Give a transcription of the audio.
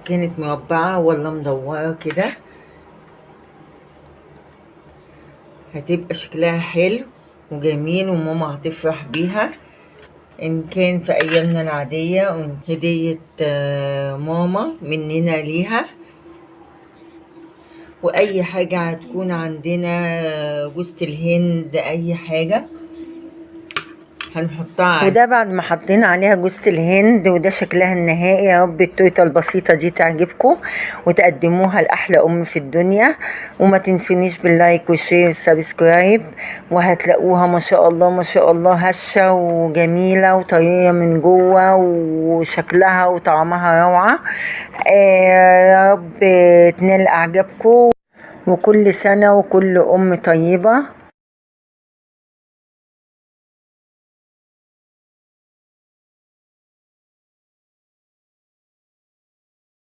كانت مربعة ولا مدورة كده، هتبقى شكلها حلو وجميل وماما هتفرح بيها، ان كان في ايامنا العادية وان هدية ماما مننا ليها. واي حاجة هتكون عندنا جوزة الهند، اي حاجة هنحطها عليها. وده بعد ما حطينا عليها جوزة الهند، وده شكلها النهائي. يا رب التورتة البسيطة دي تعجبكم وتقدموها لأحلى أم في الدنيا. وما تنسونيش بال like وال share وال subscribe. وهتلاقوها ما شاء الله ما شاء الله هشة وجميلة وطرية من جوه، وشكلها وطعمها روعة. يا رب تنال أعجابكم، وكل سنة وكل أم طيبة.